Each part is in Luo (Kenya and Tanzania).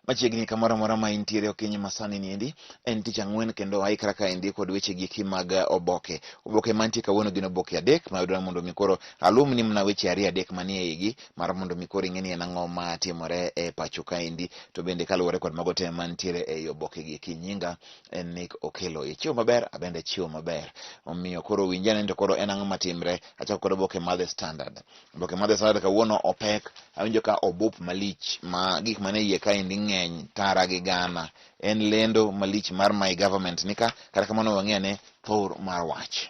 Machiegni kamoro amora ma intiere okinyi masani niendi en tich ang'wen kendo aikra kaendi kod weche giki mag oboke. Oboke mantie kawuono gin oboke adek ma yudore mondo mi koro alumni mana weche ariyo adek manie igi mar mondo mi koro ing'e ni en ang'o matimore e pacho kaendi to bende kaluwore kod mago te mantiere ei oboke gi eki. Nyinga en Nick Okello. Ichiewo maber, abende achiewo maber. Omiyo koro winj ane ni to koro en ang'o matimre. Achako kod oboke mar The Standard. Oboke mar The Standard kawuono opek, awinjo ka obup malich ma gik mane iye kaendi ng'eny tara gi gana. En lendo malich mar My Government nika, kata kamano wang'i ane thor mar wach.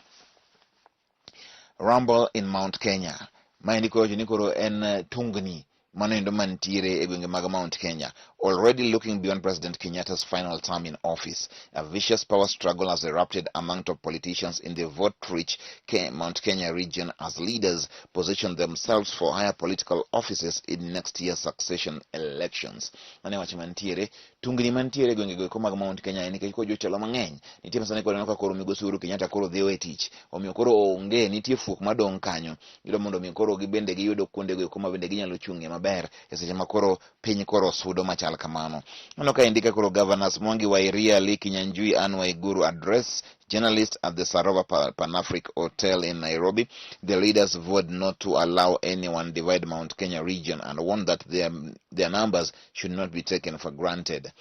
Rumble in Mount Kenya. Maendi koro ni koro en tungni mano endo mantiere e gwenge mag Mount Kenya. Already looking beyond President Kenyatta's final term in office, a vicious power struggle has erupted among top politicians in the vote-rich Mount Kenya region as leaders position themselves for higher political offices in next year's succession elections. Mane wach mantiere, tungni mantiere e gwenge go eko mag Mount Kenya en nikech koro jotelo mang'eny nitie masani koro ineno ka koro migosi Uhuru Kenyatta koro dhi e tich, omiyo koro onge, nitie fuok madong' kanyo. Iyudo mondo mi koro gibende giyudo kuonde go eko ma bende ginyalo chung'ie maber e seche ma koro piny koro sudo machal kamano. Aneno ka indika koro Governors Mwangi wa Iria, Lee Kinyanjui, Anne Waiguru address journalists at the Sarova Pan-Afric Hotel in Nairobi. The leaders vowed not to allow anyone divide Mount Kenya region and warned that their numbers should not be taken for granted.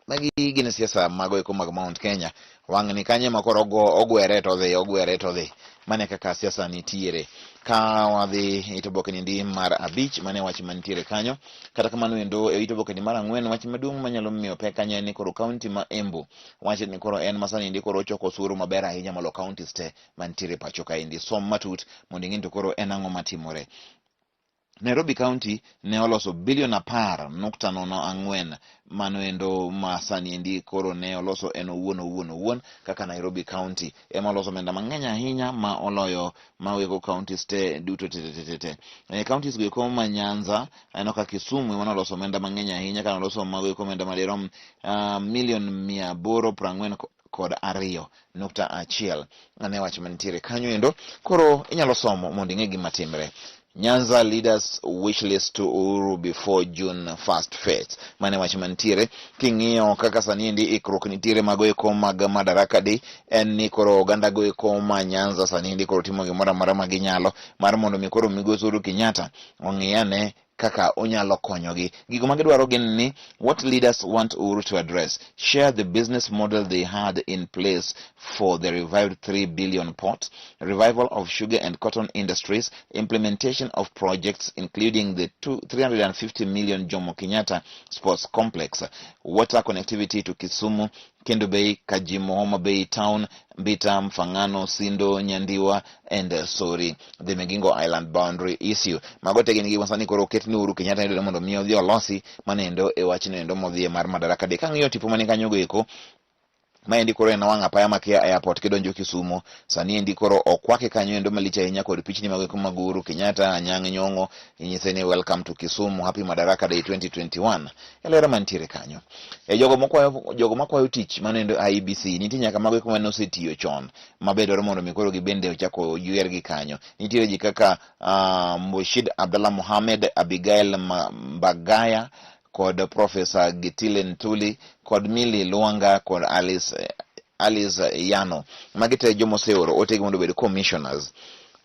Magi gin siasa mago eko mag Mount Kenya. Wang'ni kanye ma koro ogwere to odhi, ogwere to odhi. Mane kaka siasa nitiere. Ka wadhi e oboke ni ndi mar abich, mane wach mantiere kanyo. Kata kamano endo e oboke ni mar ang'wen, wach maduong' manyalo miyo pek kanyo en ni koro kaunti ma Embu. Wach ni koro en masani ndi koro ochoko osuru maber ahinya molo counties te mantiere pacho kaendi. Som matut mondo ing'e ni to koro en ang'o matimore. Nairobi County ne oloso bilion 10.04 mano endo ma sani endi koro ne oloso en owuon owuon owuon kaka Nairobi County ema oloso omenda mang'eny ahinya ma oloyo mawego counties te duto te te te te. E counties go eko ma Nyanza aneno ka Kisumu ema noloso omenda mang'eny ahinya ka noloso mago eko omenda madirom milion 842.1 ane wach mantiere kanyo endo koro inyalo somo mondo ing'e gima timre. Nyanza leaders wish list to Uhuru before June 1st fete. Mane wach mantiere king'iyo kaka sani endi ikruok nitiere mago eko mag Madaraka Day en ni koro oganda go eko ma Nyanza sani endi koro timo gimoro amora ma ginyalo mar mondo mi koro migosi Uhuru Kenyatta ong'i ane kaka onyalo konyogi. Gigo ma gidwaro gin ni what leaders want Uhuru to address, share the business model they had in place for the revived 3 billion port, revival of sugar and cotton industries, implementation of projects including the 350 million Jomo Kenyatta Sports Complex, water connectivity to Kisumu, Kendu Bay, Kajimo, Homa Bay Town, Mbita, Mfangano, Sindo, Nyandiwa, and Sori, the Migingo Island boundary issue. Mago te gin gik sani koro oket ni Uhuru Kenyatta nendo mondo mi odhi olosi manendo e wachno endo modhiye mar Madaraka Day. Kang'iyo tipo mani kanyo go eko, maendi koro en wang' apaya makia airport kidonjo Kisumu. Sani endi koro okwake kanyo endo malich ahinya kod pichni mago eko mag Uhuru Kenyatta, Anyang' Nyong'o, inyise ni welcome to Kisumu, happy Madaraka Day 2021. E lero mantiere kanyo. E jogo makwayo tich mano endo IEBC, nitie nyaka mago eko mane osetiyo chon mabe dwaro mondo mi koro gibende ochak oyiergi kanyo. Nitiere ji kaka Murshid Abdallah Mohamed, Abigail Mbagaya kod Professor Gitile Ntuli kod Milly Luanga kod Alice Yano. Magi te joma oseoro otegi mondo obed commissioners.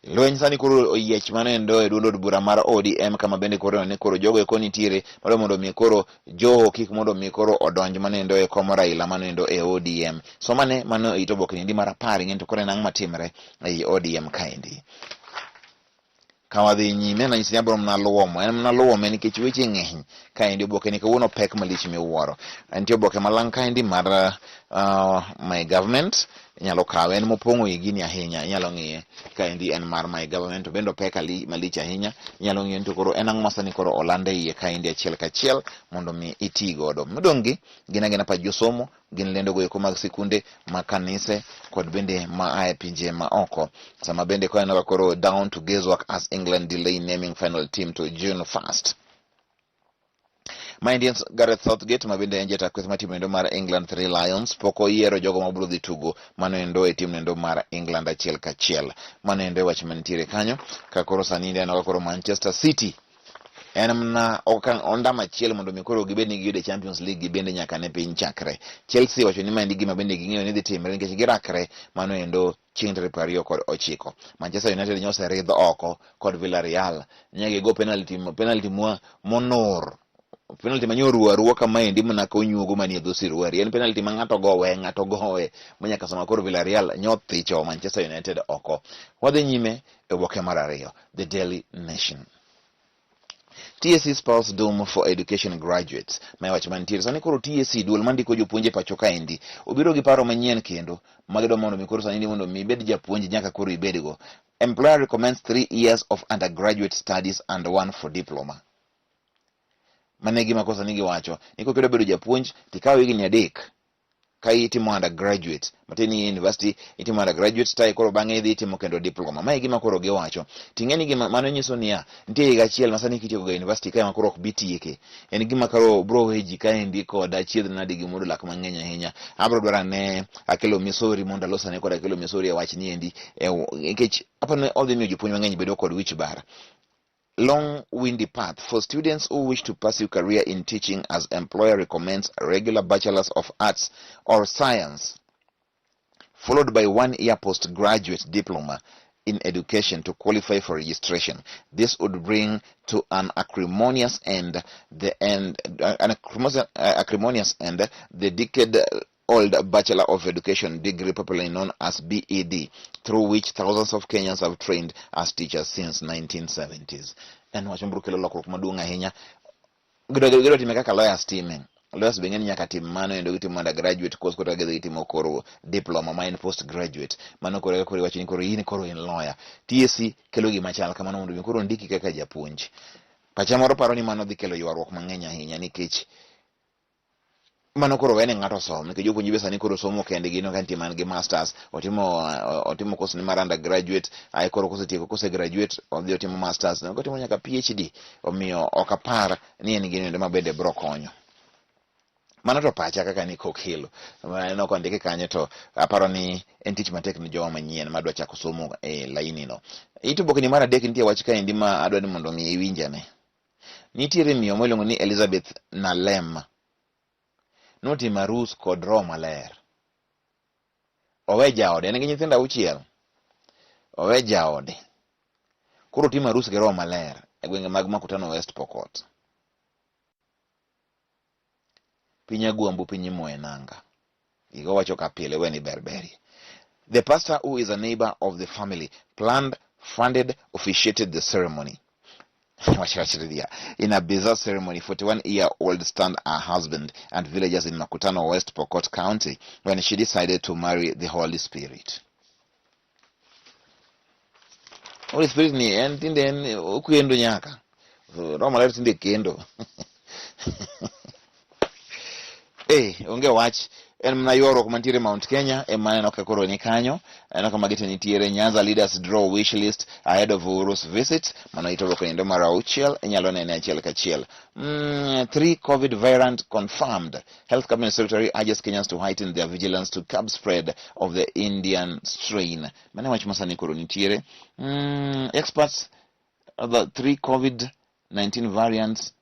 Lweny sani koro oyiech mano endo e duond od bura mar ODM kama bende koro ni koro jogo eko nitiere madwa mondo mi koro Joho kik mondo mi koro odonj mano endo e kom Raila mano endo e ODM. Somane mano e it oboke niendi mar 10 ing'e to koro en ang'o matimre ei ODM kaendi. Ka wadhi nyime nanyisi ni abiro mana luomo, en mana luome nikech weche ng'eny kaendi. Oboke ni kawuono pek malich miwuoro. Nitie oboke malang' kaendi mar My Government, inyalo kawe, en mopong'o i gini ahinya, inyalo ng'iye kaendi en mar My Government, to bende opek malich ahinya, inyalo ng'iyo ni to koro en ang'o ma sani koro olande iye kaendi achiel kachiel mondo mi iti godo. Modong' gi gin agina pa josomo, gin lendo go eko mag sikunde, mag kanise kod bende ma ae pinje ma oko. Sama bende koro aneno ka koro down to guesswork as England delay naming final team to June 1st. Maendi en Gareth Southgate ma bende en jata kweth mar tim endo mar England Three Lions pok oyiero jogo mabiro dhi tugo mano endo e tim endo mar England achiel kachiel. Mano endo e wach mantiere kanyo ka koro sani aneno ka koro Manchester City En mana okang' ondamo achiel mondo mi koro gibed ni giyudo Champions League gi bende nyaka ne piny chakre. Chelsea wacho ni maendi gima bende ging'eyo ni dhi timre nikech girakre mano endo chieng' tarik 29. Manchester United nyo oseridh oko kod Villarreal. Nye gigo penalty, penalty mwa monur penalty ma nyoruo aruo kamaendi mana ka onyuogo manie dho siruari. En penalty ma ng'ato gowe, ng'ato gowe manyaka sama koro Villarreal nyothicho Manchester United oko. Wadhi nyime e oboke mar ariyo, The Daily Nation. TSC spells doom for education graduates. Ma wach mantiere sani koro TSC duol mandiko jopuonj e pacho kaendi obiro gi paro manyien kendo magidwa mondo mi koro sani ni mondo mi ibed japuonj nyaka koro ibedgo. Employer recommends 3 years of undergraduate studies and one for diploma. Mano e gima koro sani giwacho ni kokidwa bedo japuonj tikaw higni 3 ka itimo undergraduate, matiende ni university itimo undergraduate tae koro bang'e idhi itimo kendo diploma. Ma e gima koro giwacho. Ting'e ni gima mano nyiso niya, nitie higa achiel ma sani kitieko ga university kae ma koro ok bi tieke. En gima koro bro we ji kaendi kod achiedh nadi gi muodo lak mang'eny ahinya. Abro dwaro ane Akelo Misori mondo alos ane kod Akelo Misori e wach ni endi nikech aparo ni odhi miyo jopuonj mang'eny bedo kod wich bar. Long windy path for students who wish to pursue career in teaching, as employer recommends a regular Bachelor's of Arts or Science followed by 1 year postgraduate diploma in education to qualify for registration. This would bring to an acrimonious end the end an acrimonious, acrimonious end the decade old Bachelor of Education degree, popularly known as BEd, through which thousands of Kenyans have trained as teachers since 1970s. En wach mabiro kelo lokruok maduong' ahinya. Gidwa time kaka lawyers time. Lawyers be ng'eni nyaka tim mano endo, gitimo undergraduate course kata gidhi gitimo koro diploma ma en postgraduate. Mano koro eka koro iwacho ni koro in koro in lawyer. TSC kelo gima chal kamano mondo mi koro ndiki kaka japuonj. Pacha moro paro ni mano dhi kelo ywaruok mang'eny ahinya nikech mano koro wene ng'ato som, nikech jopuonj be sani koro somo kendgi no ka nitie man gi masters, otimo course ni mar undergraduate ae koro kosetieko, kose graduate, odhi otimo masters, otimo nyaka PhD. Omiyo ok apar ni en gino ma bende bro konyo. Mano to pacha kaka ni kokelo aneno kondike kanyo, to aparo ni en tich matek ne jowa manyien madwa chako somo e laini no. It oboke ni mar adek nitie wach kaendi ma adwa ni mondo mi iwinjane. Nitiere miyo miluongo ni Elizabeth Nalem notimo arus kod Roho Maler. Owe jaode, en gi nyithindo 6. Owe jaode. Koro otimo arus gi Roho Maler e gwenge mag Makutano West Pokot. Piny Agwambo, piny imoye nanga. Gigo wacho ka pile we ni berberie. The pastor, who is a neighbor of the family, planned, funded, officiated the ceremony. In a bizarre ceremony, 41-year-old stunned her husband and villagers in Makutano, West Pokot County when she decided to marry the Holy Spirit. Holy Spirit ni en tinde en okendo nyaka. Roho Maler tinde kendo. Eh, onge wach. En mana ywaruok mantiere Mount Kenya ema aneno ka koro ni kanyo. Aneno ka magi te nitiere. Nyanza leaders draw wish list ahead of Uhuru's visit. Mano itogo kendo mar 6, inyalo nene achiel kachiel. Three COVID variant confirmed. Health Cabinet Secretary urges Kenyans to heighten their vigilance to curb spread of the Indian strain. Mano wach masani koro nitiere. Experts, the three COVID-19 variants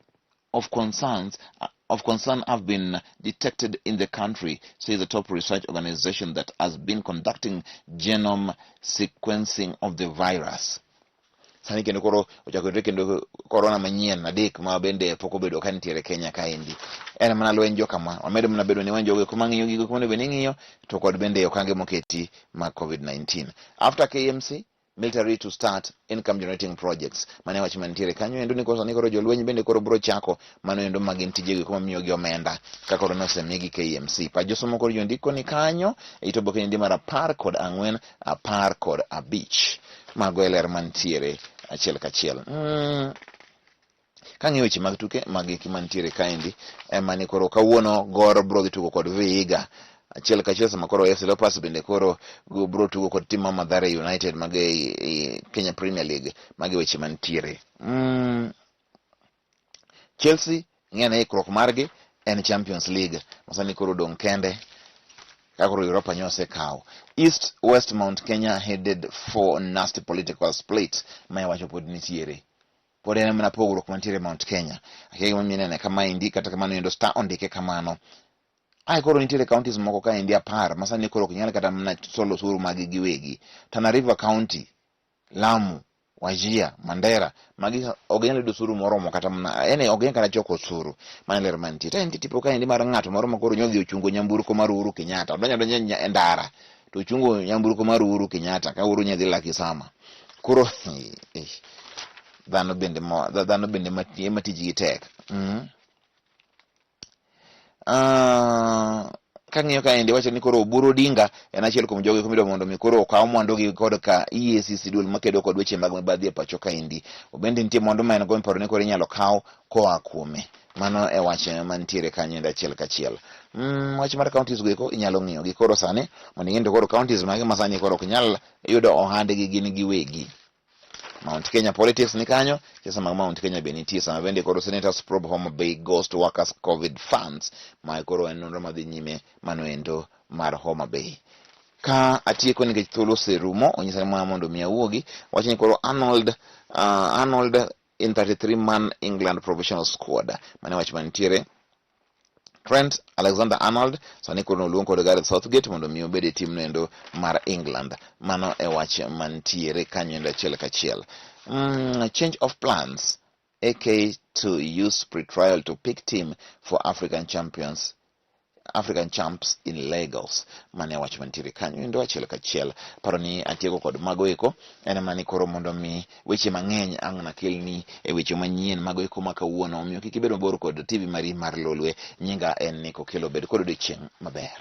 of concern have been detected in the country, says the top research organization that has been conducting genome sequencing of the virus. Sani kendo koro ochako yudore kendo corona manyien adek ma bende pok obedo ka nitiere Kenya kaendi. En mana lweny jokama, wamedo mana bedo ni wan jogo eko mang'iyo gigo monego bed ni ing'iyo to kod bende okange moketi mag COVID-19. After KMC, military to start income generating projects. Mane wach mantiere kanyo endo ni koro sani koro jolweny bende koro bro chako mano endo ma gin tijegi kuma miyogi omenda ka koro nosemigi KMC. Pa josomo koro jondiko ni kanyo e it oboke ni mar 14, 15. Mago e ler mantiere achiel kachiel. Kang'iyo weche mag tuke mag eki mantiere kaendi ema ni koro kawuono Gor bro dhi tugo kod Vihiga achiel kachiel, sama koro AFC Leopards bende koro bro tugo kod tim mar Mathare United mag e Kenya Premier League. Magi weche mantiere. Chelsea ng'e ikruok margi en Champions League masani koro dong' kende ka koro Europa nyo osekawo. East West Mount Kenya headed for nasty political split, ma iwacho pod nitiere. Pod en mana pogruok mantiere Mount Kenya. Akia gimomiyo inene kamaendi, kata kamano endo Star ondike kamano. Ae koro nitiere counties moko kaendi apar ma sani koro ok nyal kata mana solo osuru maggi giwegi. Tana River County, Lamu, Wajir, Mandera, magi ok ginyal yudo osuru moromo kata mana yani ok ginyal kata choko osuru. Mano e ler mantie. To nitie tipo kaendi mar ng'ato moro ma koro nyodhi ochungo nyamburko mar Uhuru Kenyatta. Odonjo adonja e ndara to ochungo nyamburko mar Uhuru Kenyatta ka Uhuru nyadhi laki sama. Koro eh, dhano bende mo dhano bende ema tijgi tek. Ah, kang'iyo kaendi wacho ni koro Oburu Odinga en achiel kuom jogo eko midwa mondo mi koro okaw mwandugi kod ka EACC duol makedo kod weche mag mibadhi e pacho kaendi. Obende nitie mwandu ma en go miparo ni koro inyalo kaw koa kuome. Mano e wach mantiere kanyo endo achiel kachiel. Wach mar counties go eko inyalo ng'iyo gi koro sani mondo ing'e ni to koro counties mage ma sani koro ok nyal yudo ohandgi gin giwegi. Mount Kenya politics ni kanyo, siasa mag Mount Kenya be nitie sama bende koro Senators probe Homa Bay Ghost Workers Covid Funds ma koro en nonro madhi nyime mano endo mar Homa Bay. Ka atieko nikech thuolo oserumo, onyisa ni mana mondo mi awuogi, wach ni koro Arnold, Arnold in 33 man England provisional squad mane wach mantiere Trent Alexander-Arnold sani koro noluong kod Gareth Southgate mondo mi obed e tim noendo mar England. Mano e wach mantiere kanyo endo achiel kachiel. Change of plans. AK to use pre-trial to pick team for African Champions African Champs in Lagos. Mane wach mantiere kanyo endo achiel kachiel. Paro ni atieko kod mago eko en mana ni koro mondo mi weche mang'eny ang' nakelni e weche manyien mago eko ma kawuono. Omiyo kik ibed mabor kod TV mari mar Lolwe. Nyinga en Nick Okello. Bed kod odiochieng' maber.